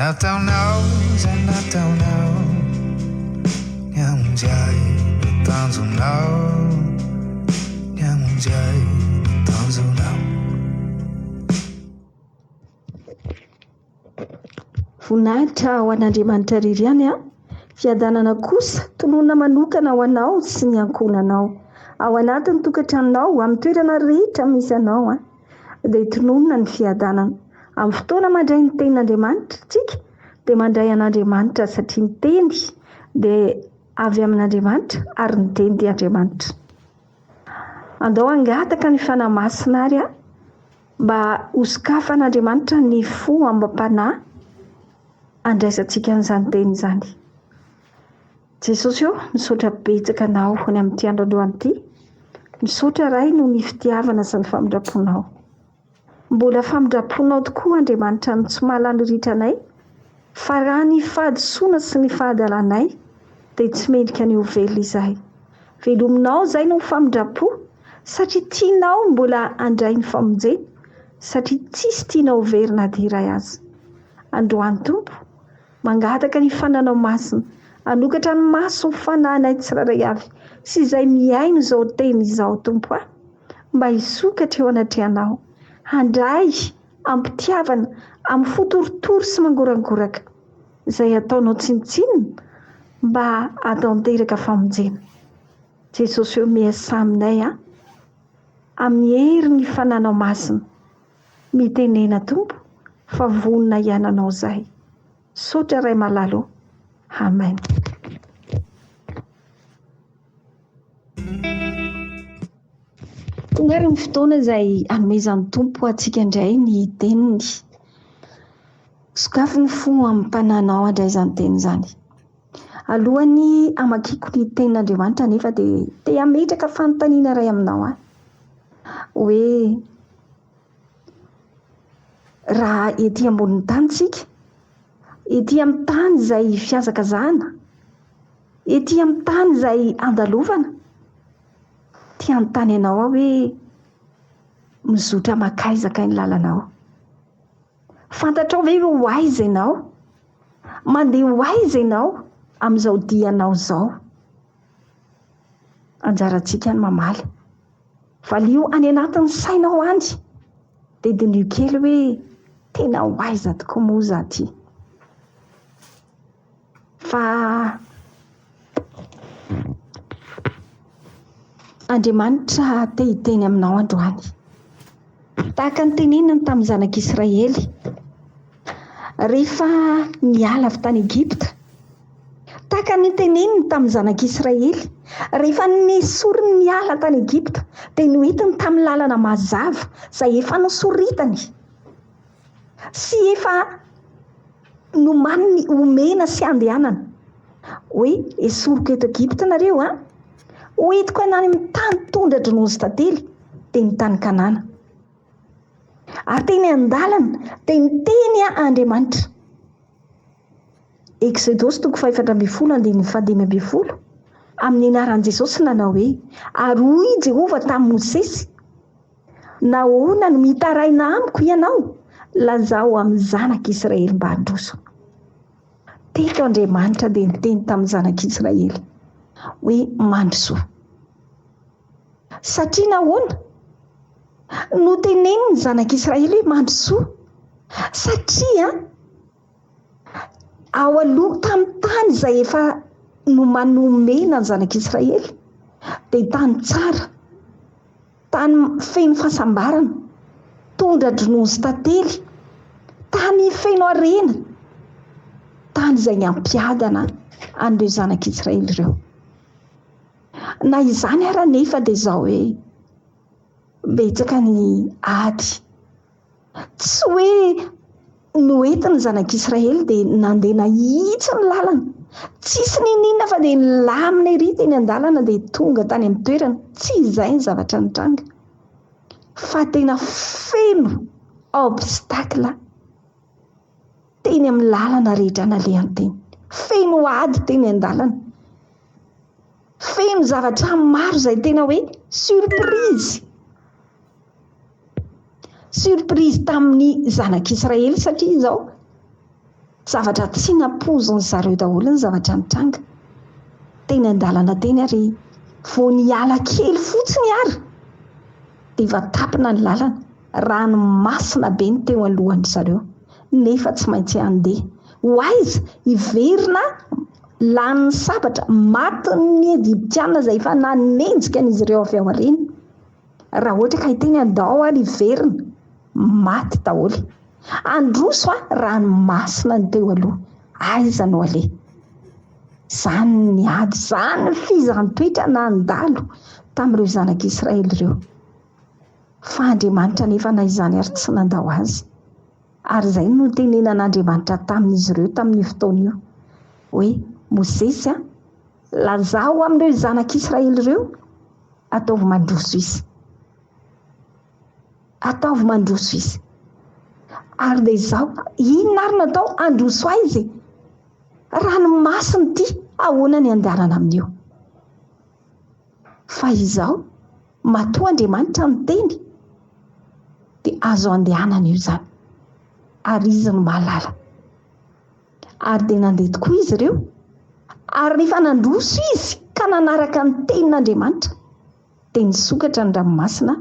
Nataonao izay nataonao, ny hamonjy ahy no tanjonao, ny hamonjy ahy no tanjonao. Voninahitra ho an'Andriamanitra irery ihany an! Fiadanana kosa tononina manokana ho anao sy ny ankohonanao. Ao anatin'ny tokantranonao, amin'ny toerana rehetra misy anao an! Dia tononina ny fiadanana. Amin'ny fotoana mandray ny tenin'Andriamanitra tsika dia mandray an'Andriamanitra satria ny teny dia avy amin'Andriamanitra ary ny teny dia Andriamanitra. Andao hangataka ny Fanahy Masina ary an! Mba hosokafan'Andriamanitra ny fo amam-panahy handraisantsika an'izany teny izany. Jesosy ô, misaotra betsaka Anao ny amin'ity andro androany ity. Misaotra Ray noho ny fitiavana sy ny famindram-ponao. Mbola famindram-ponao tokoa Andriamanitra no tsy mahalany ritra anay fa raha ny fahadisoana sy ny fahadalanay dia tsy mendrika ny ho velona izahay. Velominao izay noho famindram-po satria tianao mbola handray ny famonjena satria tsisy tianao ho very na dia iray aza. Androany Tompo, mangataka ny fananao masina hanokatra ny maso ny fanahinay tsirairay avy sy izay mihaino izao teny izao Tompo a! mba hisokatra eo anatrehanao, handray am-pitiavana, amin'ny fo torotoro sy mangorangoraka, izay ataonao tsinontsinona mba hahatanteraka famonjena. Jesosy ô miasà aminay a, amin'ny herin'ny Fananao Masina. Mitenena Tompo fa vonona hiananao zahay. Misaotra Ray malala ô. Amen. Tonga ary ny fotoana izay hanomezan'ny Tompo antsika indray ny teniny. Sokafy ny fo amim-pananao handray izany teny izany. Alohan'ny hamakiako ny tenin'Andriamanitra anefa dia te hametraka fanontaniana iray aminao aho. Hoe raha ety ambonin'ny tany tsika, ety amin'ny tany izay fihazakazahana, Ety amin'ny tany izay andalovana, te hanontany anao aho hoe mizotra mankaiza kay ny lalanao? Fantatrao ve hoe ho aiza ianao? Mandeha ho aiza ianao amin'izao dianao izao? Anjarantsika ny mamaly. Valio any anatin'ny sainao any dia diniho kely hoe tena ho aiza tokoa moa izaho ity? Fa Andriamanitra te hiteny aminao androany. Tahaka ny teneniny tamin'ny zanak'Israely rehefa niala avy tany Egypta. Tahaka ny teneniny tamin'ny zanak'Israely rehefa nesoriny niala tany Egypta dia noentiny tamin'ny lalana mazava izay efa nosoritany sy efa nomaniny homena sy handehanana, hoe, Esoriko eto Egypta nareo an, hoentiko any amin'ny tany tondra-dronono sy tantely, dia ny tany Kanana. Ary teny an-dalana dia niteny Andriamanitra. Eksodosy toko fahefatra ambin'ny folo andininy fahadimy ambin'ny folo, amin'ny anaran'i Jesosy nanao hoe, Ary hoy i Jehovah tamin'i Mosesy, Nahoana no mitaraina amiko ianao? Lazao amin'ny zanak'Israely mba handroso. Teto Andriamanitra dia niteny tamin'ny zanak'Israely hoe mandrosoa. Satria nahoana? Noteneniny ny zanak'Israely hoe mandrosoa. Satria ao aloha tamin'ny tany izay efa nomanomena ny zanak'Israely dia tany tsara. Tany feno fahasambarana, tondra-dronono sy tantely, tany feno harena, tany izay nampiadana an'ireo zanak'Israely ireo. Na izany ara anefa dia izao hoe betsaka ny ady. Tsy hoe noentin'ny zanak'Israely dia nandeha nahitsy ny lalana. Tsisy n'inon'inona fa dia nilamina ery teny an-dalana dia tonga tany amin'ny toerana. Tsy izay ny zavatra nitranga. Fa tena feno obstacle teny amin'ny lalana rehetra nalehany teny. Feno ady teny an-dalana. Feno zavatra maro izay tena hoe surprise. Surprise tamin'ny zanak'Israely satria izao. Zavatra tsy nampoizin-dry zareo daholo ny zavatra nitranga teny an-dalana teny ary vao niala kely fotsiny ary dia efa tapina ny lalana, ranomasina be ny teo alohan-dry zareo nefa tsy maintsy handeha. Ho aiza? Hiverina lanin'ny sabatra, matin'ny Egyptiana izay efa nanenjika an'izy ireo avy ao aoriana. Raha ohatra ka hiteny andao ary hiverina, maty daholo. Handroso a, ranomasina ny teo aloha, aiza no aleha? Izany ny ady, izany ny fizaham-toetra nandalo tamin'ireo zanak'Israely ireo. Fa Andriamanitra anefa na izany ary tsy nandao azy. Ary izay no notenenan'Andriamanitra tamin'izy ireo tamin'io fotoana io, hoe, Mosesy a, lazao amin'ireo zanak'Israely ireo, ataovy mandroso izy. Ataovy mandroso izy. Ary dia izao, inona ary no atao handroso aiza e? Ranomasina ity, ahoana ny andehanana amin'io? Fa izao, matoa Andriamanitra niteny, dia azo andehanana io izany. Ary Izy no mahalala. Ary dia nandeha tokoa izy ireo. Ary rehefa nandroso izy ka nanaraka ny tenin'Andriamanitra, dia nisokatra ny ranomasina,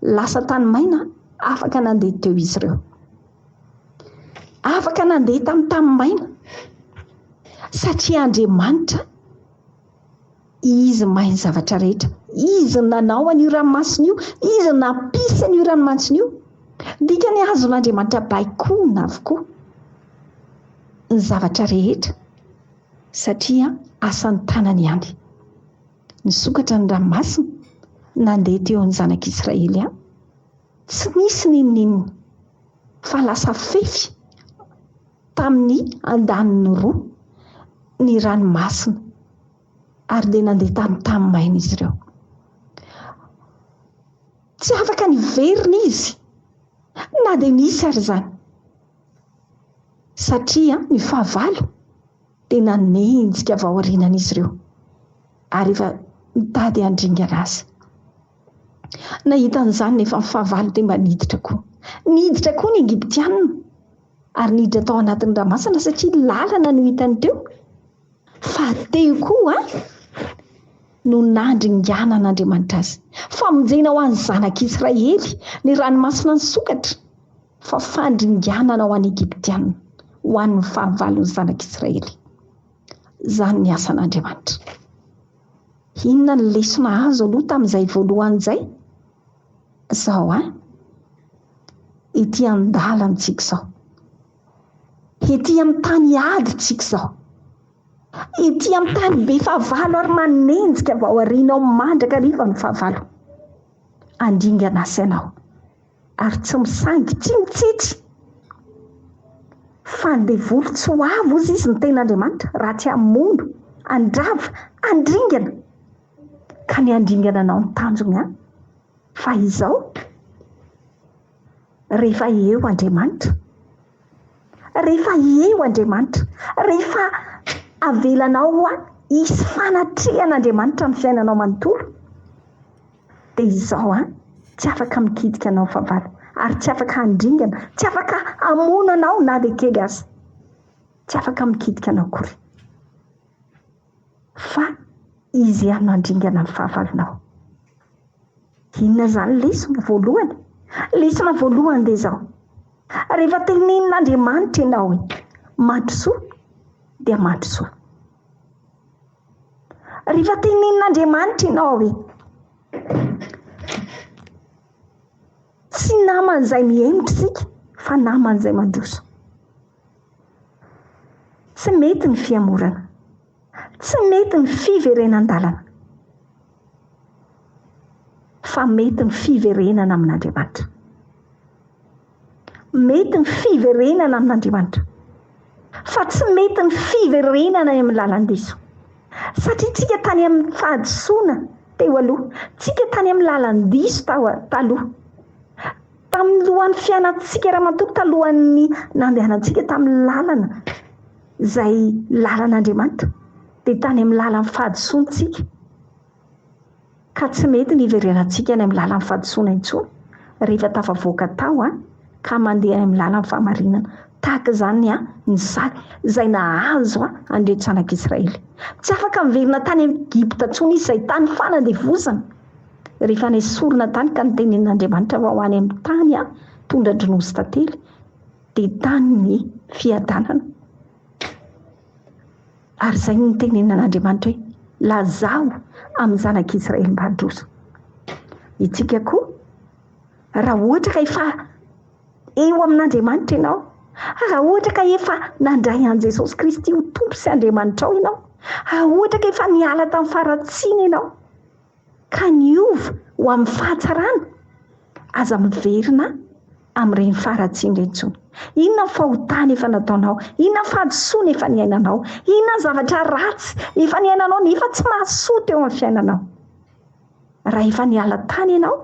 lasa tany maina, afaka nandeha teo izy ireo. Afaka nandeha tamin'ny tany maina, satria Andriamanitra, Izy mahay ny zavatra rehetra. Izy no nanao an'io ranomasina io, Izy no nampisy an'io ranomasina io. Dikany azon'Andriamanitra baikoina avokoa ny zavatra rehetra, satria asan'ny tanany ihany. Nisokatra ny ranomasina, nandeha teo amin'ny zanak'Israely ihany. Tsy nisy n'inon'inona, fa lasa fefy tamin'ny andaniny roa ny ranomasina, ary dia nandeha tamin'ny tany maina izy ireo. Tsy afaka niverina izy, na dia nisy ary izany, satria ny fahavalo dia nanenjika avy ao aorianan'izy ireo ary efa nitady handringana azy. Nahita an'izany nefa ny fahavalo dia mba niditra koa. Niditra koa ny Egyptiana ary niditra tao anatin'ny ranomasina satria lalana no hitany teo. Fa teo koa no nandringanan'Andriamanitra azy. Famonjena ho an'ny zanak'Israely ny ranomasina nisokatra fa fandringanana ho an'ny Egyptiana, ho an'ny fahavalon'ny zanak'Israely. Izany ny asan'Andriamanitra. Inona ny lesona azo aloha tamin'izay voalohany izay? Izao an, ety an-dalana tsika izao. Ety amin'ny tany ady tsika izao. Ety amin'ny tany be fahavalo ary manenjika vao aorianao mandrakariva ny fahavalo. Handringana azy ianao. Ary tsy misangy, tsy mitsitsy. Fa ny devoly tsy ho avy hozy izy ny tenin'Andriamanitra raha tsy hamono, handrava, handringana. Ka ny handringana anao ny tanjony an. Fa izao, rehefa eo Andriamanitra, rehefa eo Andriamanitra, rehefa avelanao hisy fanatrehan'Andriamanitra amin'ny fiainanao manontolo, Dia izao an, tsy afaka mikitika anao fahavalo, ary tsy afaka handringana, tsy afaka hamono anao na dia kely aza. Tsy afaka mikitika anao akory. Fa izy ihany no handringana ny fahavalonao. Inona izany lesona voalohany? Lesona voalohany dia izao, rehefa tenenin'Andriamanitra ianao hoe mandrosoa dia mandrosoa. Rehefa tenenin'Andriamanitra ianao hoe tsy naman'izay mihemotra isika fa naman'izay mandroso. Tsy mety ny fihemorana. Tsy mety ny fiverenan-dalana. Fa mety ny fiverenana amin'Andriamanitra. Mety ny fiverenana amin'Andriamanitra, fa tsy mety ny fiverenana any amin'ny lalan-diso. Satria tsika tany amin'ny fahadisoana teo aloha, tsika tany amin'ny lalan-diso tao taloha. Tamin'ny lohan'ny fiainantsika raha matoa talohan'ny nandehanantsika tamin'ny lalana izay lalan'Andriamanitra, dia tany amin'ny lalan'ny fahadisoana tsika. Ka tsy mety ny hiverenantsika any amin'ny lalan'ny fahadisoana intsony rehefa tafavoaka tao ka mandeha any amin'ny lalan'ny fahamarinana. Tahaka izany ny sary izay nahazo an'ireto zanak'Israely. Tsy afaka miverina tany Egypta intsony izy, izay tany fanandevozana. Rehefa nesorina tany ka notenenin'Andriamanitra fa ho any amin'ny tany tondra-dronono sy tantely, dia tany ny fiadanana. Ary izay no notenenin'Andriamanitra hoe, Lazao amin'ny zanak'Israely mba handroso. Itsika koa, raha ohatra ka efa eo amin'Andriamanitra ianao, raha ohatra ka efa nandray an'i Jesosy Kristy ho Tompo sy Andriamanitrao ianao, raha ohatra ka efa niala tamin'ny faharatsiana ianao, ka niova ho amin'ny fahatsarana, aza miverina amin'ireny faharatsiana ireny intsony. Inona ny fahotana efa nataonao? Inona ny fahadisoana efa niainanao? Inona ny zavatra ratsy efa niainanao nefa tsy mahasoa teo amin'ny fiainanao? Raha efa niala tany ianao,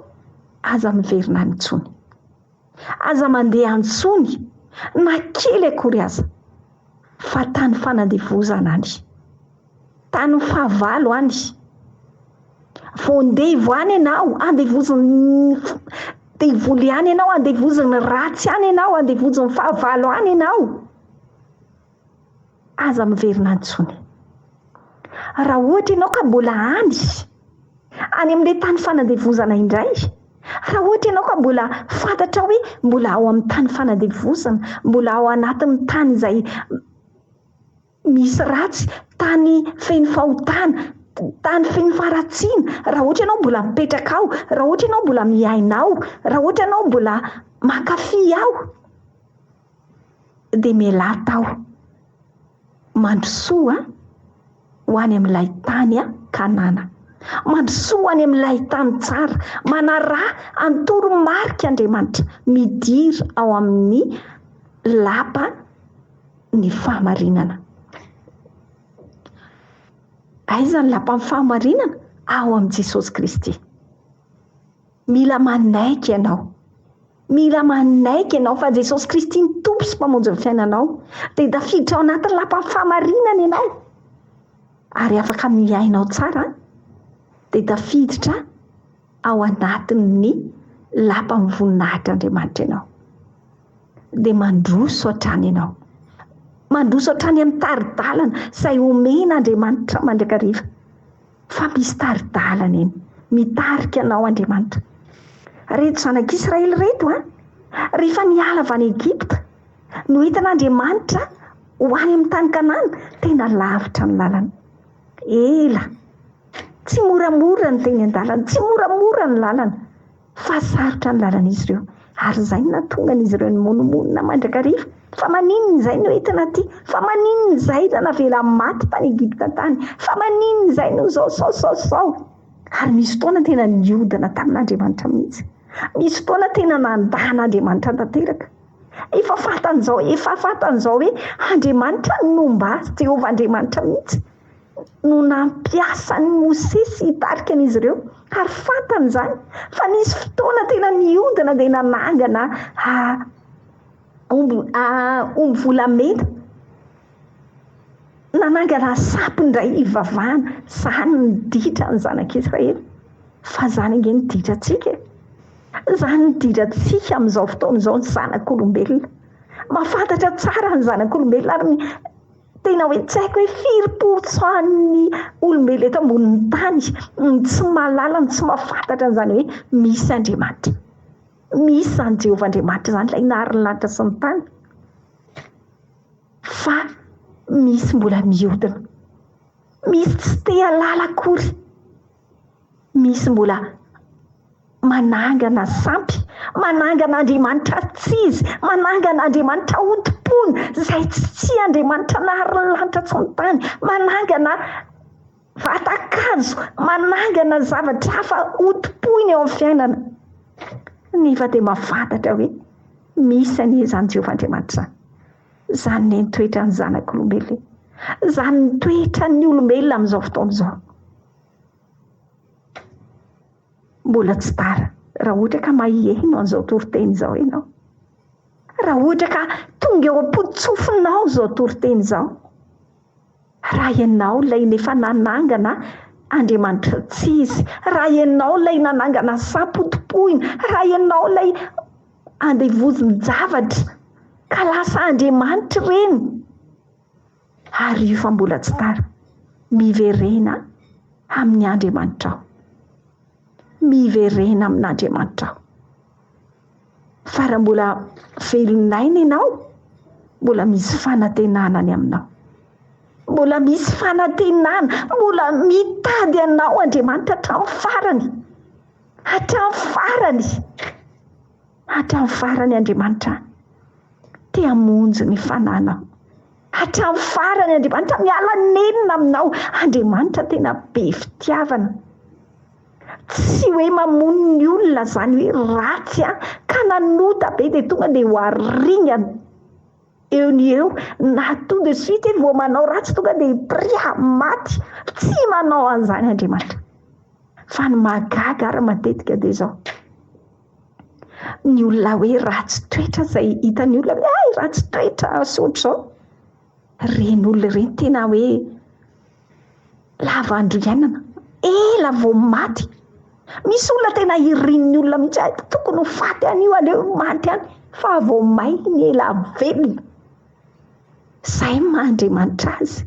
aza miverina any intsony. Aza mandeha any intsony na kely akory aza, fa tany fanandevozana any. Tany fahavalo any. Voandevo any ianao, andevozin'ny devoly any ianao, andevozin'ny ratsy any ianao, andevozin'ny fahavalo any ianao. Aza miverina intsony. Raha ohatra ianao ka mbola any, any amin'ilay tany fanandevozana indray, raha ohatra ianao ka mbola fantatrao hoe mbola ao amin'ny tany fanandevozana, mbola ao anatin'ny tany izay misy ratsy, tany feno fahotana, tany feno faharatsiana, raha ohatra ianao mbola mipetraka ao, raha ohatra ianao mbola miaina ao, raha ohatra ianao mbola mankafy ao, dia mialà tao. Mandrosoa ho any amin'ilay tany Kanana. Mandrosoa ho any amin'ilay tany tsara. Manaraha ny toromarik'Andriamanitra. Midira ao amin'ny lapa ny fahamarinana. Aiza ny lapan'ny fahamarinana? Ao amin'i Jesosy Kristy. Mila manaiky ianao. Mila manaiky ianao fa Jesosy Kristy ny Tompo sy Mpamonjy ny fiainanao. Dia tafiditra ao anatin'ny lapan'ny fahamarinana ianao. Ary afaka miaina ao tsara. Dia tafiditra ao anatin'ny lapan'ny voninahitr'Andriamanitra ianao. Dia mandroso hatrany ianao. Mandroso hatrany amin'ny tari-dalana izay omen'Andriamanitra mandrakariva. Fa misy tari-dalana eny. Mitarika anao Andriamanitra. Ireto zanak'Israely ireto an, rehefa niala avy any Egypta, noentin'Andriamanitra ho any amin'ny tany Kanana, tena lavitra ny lalana. Ela. Tsy moramora ny teny an-dalana, tsy moramora ny lalana. Fa sarotra ny lalan'izy ireo, ary izay no nahatonga an'izy ireo nimonomonona mandrakariva, Fa maninona izay no entina aty? Fa maninona izay no navela maty tany Egypta tany? Fa maninona izay no izao izao izao izao? Ary misy fotoana tena niodina tamin'Andriamanitra mihitsy. Misy fotoana tena nandà an'Andriamanitra tanteraka. Efa fantany izao, efa fantany izao hoe Andriamanitra no nomba azy, Jehovah Andriamanitra mihitsy. no nampiasa an'i Mosesy hitarika an'izy ireo, ary fantany izany fa nisy fotoana tena nihodina dia nanangana omby omby volamena, nanangana sampy indray hivavahana, izany ny ditra ny zanak'Israely, fa izany ange ny ditrantsika e! Izany ny ditrantsika amin'izao fotoana izao ny zanak'olombelona, mahafantatra tsara ny zanak'olombelona ary ny Tena hoe tsy haiko hoe firy pourcent ny olombelona eto ambonin'ny tany no tsy mahalala, no tsy mahafantatra an'izany hoe misy Andriamanitra. Misy izany Jehovah Andriamanitra izany, ilay nahary ny lanitra sy ny tany. Fa misy mbola mihodina. Misy tsy te hahalala akory. Misy mbola manangana sampy, manangana andriamanitra tsy izy, manangana andriamanitra hotompoina izay tsy andriamanitra nahary ny lanitra sy ny tany, manangana vatan-kazo, manangana zavatra hafa hotompoina eo amin'ny fiainana. Nefa dia mahafantatra hoe misy anie izany Jehovah Andriamanitra izany. Izany ny toetran'ny zanak'olombelona. Izany ny toetran'ny olombelona amin'izao fotoana izao. Mbola tsy tara raha ohatra ka maheno an'izao toriteny izao ianao. Raha ohatra ka tonga eo am-potsofinao izao toriteny izao. Raha ianao ilay nefa nanangana Andriamanitra tsy izy, raha ianao ilay nanangana sampy hotompoina, raha ianao ilay andevozin-javatra. Ka lasa andriamanitra ireny. Ary io fa mbola tsy tara. Miverena amin'ny Andriamanitrao. Miverena amin'Andriamanitrao. Fa raha mbola velon'aina ianao, mbola misy fanantenana any aminao. Mbola misy fanantenana, mbola mitady anao Andriamanitra hatramin'ny farany. Hatramin'ny farany. Hatramin'ny farany Andriamanitra te hamonjy ny fananao. Hatramin'ny farany Andriamanitra miala nenina aminao. Andriamanitra tena be fitiavana. Tsy hoe mamono ny olona izany hoe ratsy an, ka nanota be dia tonga dia ho aringana eo ny eo, na tout de suite hoe vao manao ratsy tonga dia pria, maty. Tsy manao an'izany Andriamanitra. Fa ny mahagaga ary matetika dia izao, ny olona hoe ratsy toetra izay hitan'ny olona hoe hay ratsy toetra sy ohatr'izao, ireny olona ireny tena hoe Lava andro iainana, ela vao maty. Misy olona tena irin'ny olona mihitsy hoe tokony ho faty any io, aleo maty any, fa vao may ny ela velona. Izay ny maha Andriamanitra azy,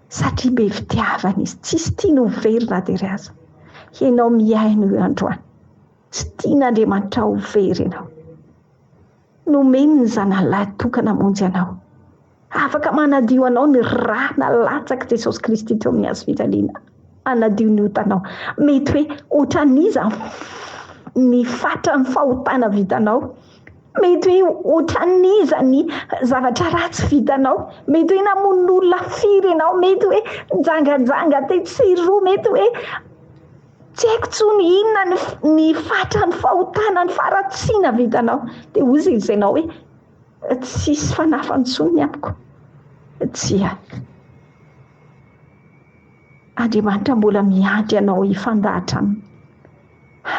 satria be fitiavana izy, tsisy tiany ho very na dia iray aza. Ianao mihaino io androany, tsy tian'Andriamanitra ho very ianao. Nomeny ny Zanany tokana hamonjy anao. Afaka manadio anao ny ra nalatsak'i Jesosy Kristy teo amin'ny hazo fijaliana. Hanadio ny otanao. Mety hoe ohatran'iza ny fatran'ny fahotana vitanao. Mety hoe ohatran'iza ny zavatra ratsy vitanao. Mety hoe namono olona firy ianao. Mety hoe nijangajanga tetsy sy eroa. Mety hoe Tsy haiko tsony inona ny ny fatran'ny fahotana, ny faharatsiana vitanao. Dia hoy izy ianao hoe, tsisy fanafany intsony ny amiko. Tsia. Andriamanitra mbola miandry anao hifandahatra aminy.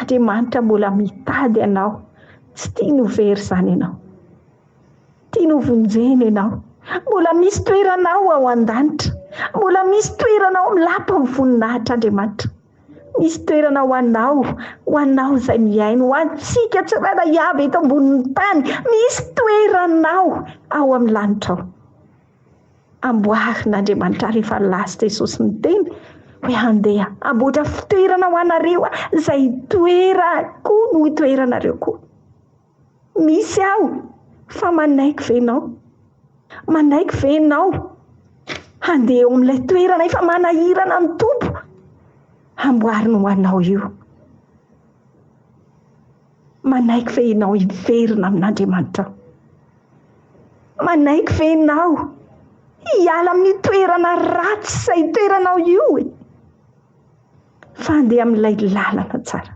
Andriamanitra mbola mitady anao. Tsy tiany ho very izany ianao. Tiany ho vonjena ianao. Mbola misy toeranao ao an-danitra. Mbola misy toerana ao amin'ny lapan'ny voninahitr'Andriamanitra. Misy toerana ho anao, ho anao izay mihaino, ho antsika tsirairay avy eto ambonin'ny tany. Misy toeranao ao amin'ny lanitra ao. Amboarin'Andriamanitra ary efa lasa Jesosy niteny hoe handeha hamboatra fitoerana ho anareo aho, izay hitoerako no hitoeranareo koa. Misy aho fa manaiky ve ianao? Manaiky ve ianao handeha eo amin'ilay toerana efa manahirana ny Tompo hamboariny ho anao io? Manaiky ve ianao hiverina amin'Andriamanitrao? Manaiky ve ianao hiala amin'io toerana ratsy izay itoeranao io e? Fa handeha amin'ilay lalana tsara.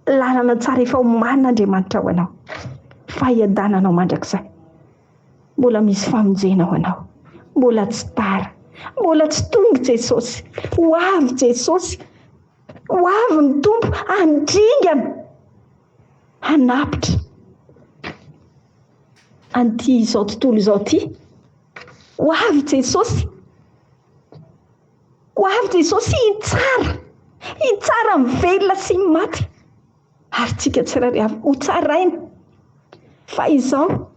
Lalana tsara efa omanin'Andriamanitra ho anao. Fahiadananao mandrakizay. Mbola misy famonjena ho anao. Mbola tsy tara. Mbola tsy tonga Jesosy. Ho avy Jesosy. Ho avy ny Tompo handringana, hanapitra an'ity izao tontolo izao ity. Ho avy Jesosy. Ho avy Jesosy hitsara, hitsara ny velona sy ny maty, ary tsika tsirairay avy ho tsaraina. Fa izao,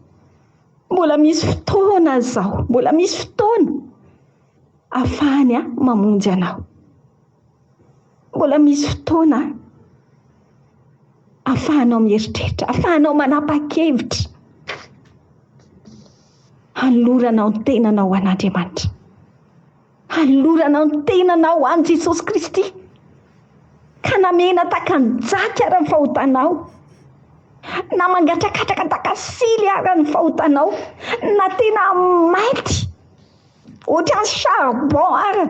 mbola misy fotoana izao, mbola misy fotoana afahany mamonjy anao. Mbola misy fotoana afahanao mieritreritra, afahanao manapa-kevitra hanoloranao ny tenanao ho an'Andriamanitra. Hanoloranao ny tenanao ho an'i Jesosy Kristy, ka namena tahaka ny jaky ara ny fahotanao, na mangatrakatraka tahaka sily ara ny fahotanao, na tena mainty ohatran'ny charbon ara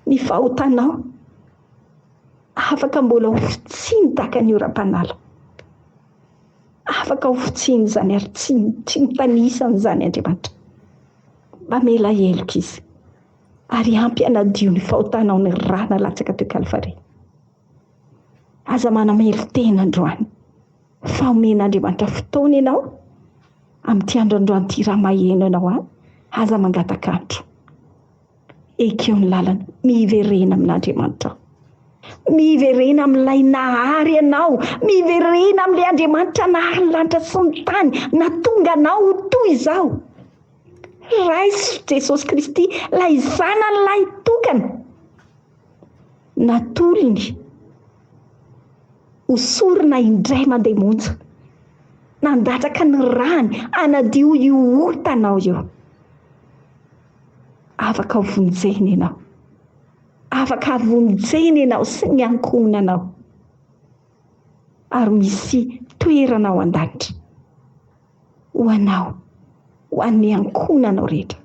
ny fahotanao, afaka mbola ho fotsiny tahaka ny oram-panala. Afaka ho fotsiny izany ary tsy tsy mitanisa an'izany Andriamanitra. Mamela heloka Izy ary ampy hanadio ny fahotanao ny rà nalatsaka teo Kalvary. Aza manamelo-tena androany fa omen'Andriamanitra fotoana ianao amin'ity andro androany ity raha maheno ianao ahy, aza mangataka andro. Ekeo ny lalana, miverena amin'Andriamanitra. Miverena amin'ilay Nahary anao. Miverena amin'ilay Andriamanitra nahary ny lanitra sy ny tany, nahatonga anao ho toy izao. Raiso Jesosy Kristy, ilay Zanany lahy tokana. Natolony ho sorona indray mandeha monja. Nandatsaka ny rany hanadio io otanao io. Afaka ho vonjena ianao. Afaka vonjena ianao sy ny ankohonanao. Ary misy toerana ao an-danitra ho anao, ho an'ny ankohonanao rehetra.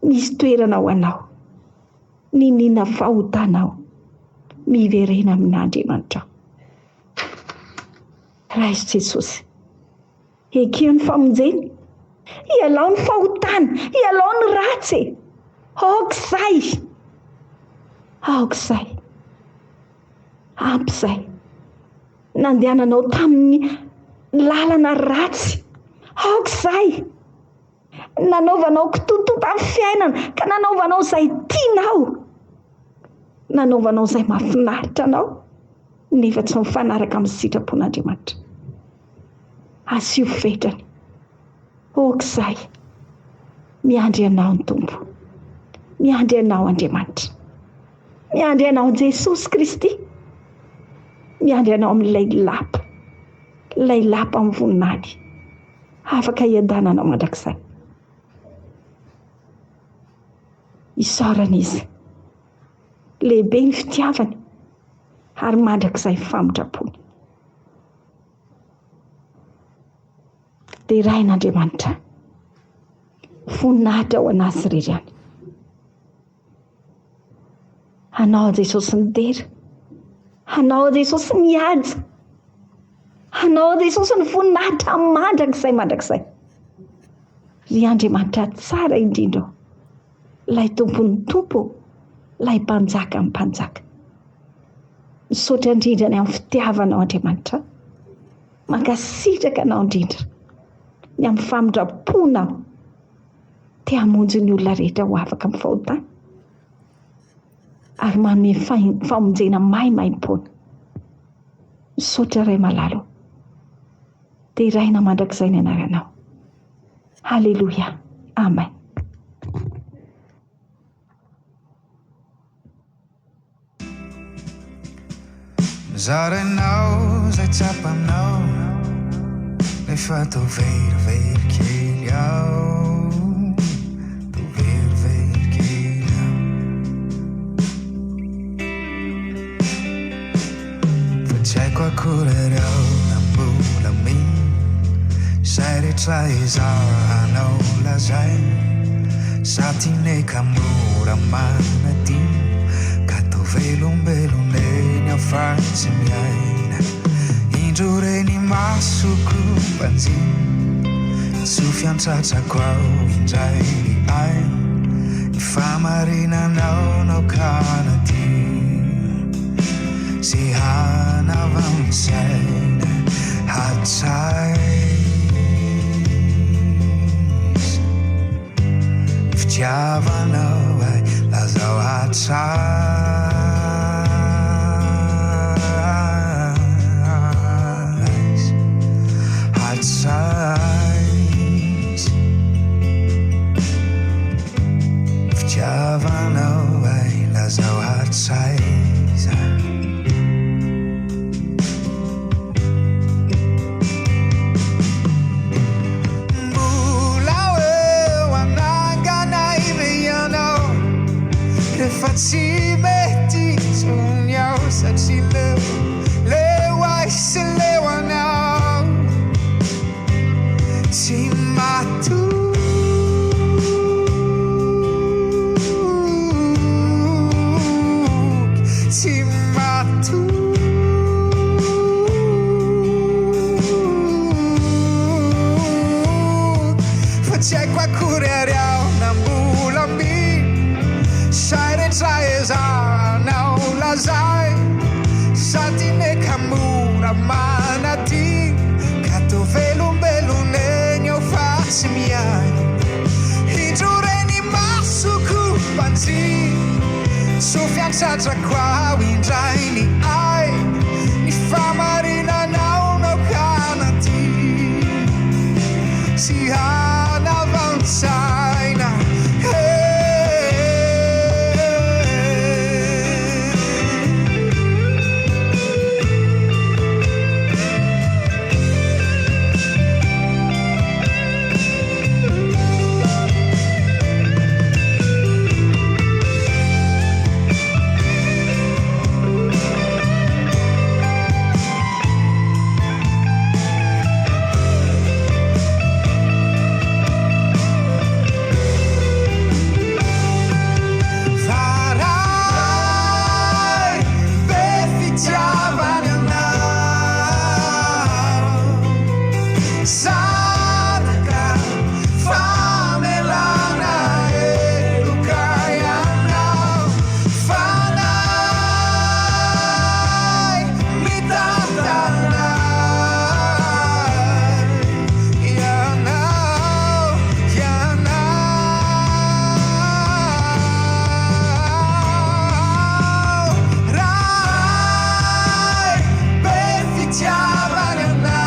Misy toerana ho anao. Niniana fahotanao. Miverena amin'Andriamanitrao. Raiso Jesosy. Ekeo ny famonjeny. Ialao ny fahotana, ialao ny ratsy e. Aoka izay. Aoka izay. Ampy izay. Nandehananao tamin'ny lalana ratsy. Aoka izay. Nanaovanao kitoatoa tamin'ny fiainana ka nanaovanao izay tianao. Nanaovanao izay mahafinaritra anao nefa tsy mifanaraka amin'ny sitrapon'Andriamanitra. Asio fetrany. Ok izay. Miandry anao ny Tompo. Miandry anao Andriamanitra. Miandry anao Jesosy Kristy. Miandry anao amin'ilay lapa. Ilay lapa amin'ny voninahiny. Afaka hiadananao mandrakizay. Isaorana Izy. Lehibe ny fitiavany ary mandrakizay ny famindrampony. Deraina Andriamanitra. Voninahitra ho an'Azy irery ihany. Anao Jesosy ny dera. Anao Jesosy ny haja. Anao Jesosy ny voninahitra mandrakizay mandrakizay. Ry Andriamanitra tsara indrindra ô. Ilay Tompon'ny Tompo, ilay Mpanjakan'ny Mpanjaka. Misaotra indrindra ny amin'ny fitiavanao Andriamanitra. Mankasitraka anao indrindra ny amin'ny famindram-ponao. Te hamonjy ny olona rehetra ho afaka amin'ny fahotana ary manome famonjena maimaimpoana. Misaotra Ray malala ô. Deraina mandrakizay ny anaranao. Haleloia. Amen. Zarainao izay tsapanao Nefa toa verivery kely aho Toa verivery kely aho Fa tsy haiko akory ary aho na mbola mino Izay rehetra ezahanao lazaina Sa tianay ka mora manadino Ka toa velombelona eny aho fa tsy miaina Indro re ny masoko mbanjina Tsofy an-tratrako ao indray ny aina Ny fahamarinanao no kanadio Sy hanavan-tsaina hatraiza Fitiavanao ahy lazao hatraiza Hatraiza Fitiavanao ahy lazao hatraiza Mbola eo ananganay ve ianao Rehefa tsy mety intsony aho Satria leo, leo ahy sy leo anao Tsy matoky Tsy matoky Fa tsy haiko akory ary aho na mbola mino Izay rehetra ezahanao lazaina Sady neka mora manadino Ka toa velombelona eny aho fa tsy miaina Indro re ny masoko mpanjina Tsofy. An-tratrako ao indray ny ahy, ny fahamarinanao no aoka hanadio sy hanavao ny saina. Fa Ray be fitiavana anao, Zanaka famelana heloka ianao, Fanahy mitantana ianao, ianao, Ray be fitiavana anao.